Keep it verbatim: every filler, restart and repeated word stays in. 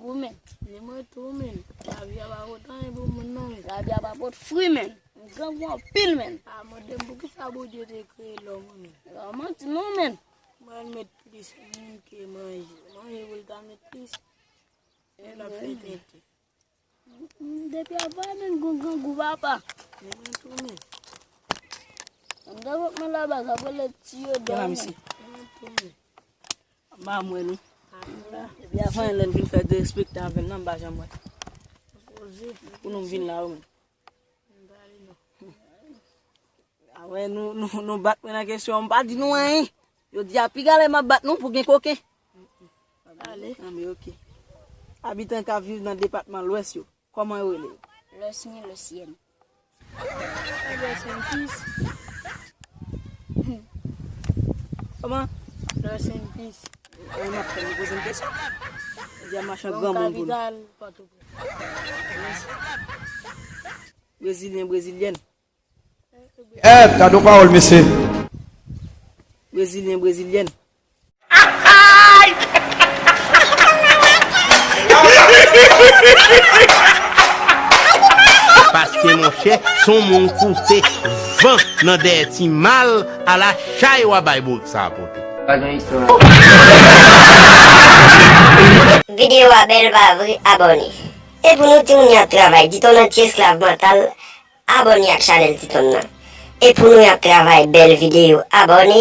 Gou, men. Li mwen tou, men. Lavi a pa pot anyen pou moun, non, men. Lavi a pa pot fwi, men. Grangou anpil, men. A, mande m poukisa Bondye te kreye lòm, men. Lòm manti, non, men. Mwen met plis moun ke manje. Manje pou l ta met plis. E l ap fè tenten. Depi avan, men, gon grangou, papa. Li mwen tou, men. Mwen te vòt mwen laba, sa pou lè ti yo dòmi. Kè la, mesye. Li mwen tou, men. Ba mwen nou. Epi avan lè n vin fè derespekte avè m nan, m pa janm wè. Pou nou vin la, wi. A wè, nou, nou, nou bat mwen nan kesyon an, m pa di nou anyen. Yo di a piga lè m ap bat nou pou gen koken. Ale. Nan men, ok. Abitan k ap viv nan depatman Lwès yo, kòman yo rele yo? Lwès ni Lwès yèn. Rest in peace. Kòman? Rest in peace. Mwen ap fè nou poze m kesyon. Di a machan granmoun pou nou. Kapital Pòtoprens. Brezilyen, brezilyèn. Eh, gade yon pawòl, mesye. Brezilyen, brezilyèn. Paske, monchè, se yon moun koute van nan dèyè ti mal a la chay w a bay bout sa a pote. Pa gen istwa. Videyo a bèl, pa vre? Abòne. E pou nou, timoun y ap travay, Diton nan ti esklav mantal, abòne ak chanèl Diton nan. E pou nou y ap travay, bèl videyo, abòne.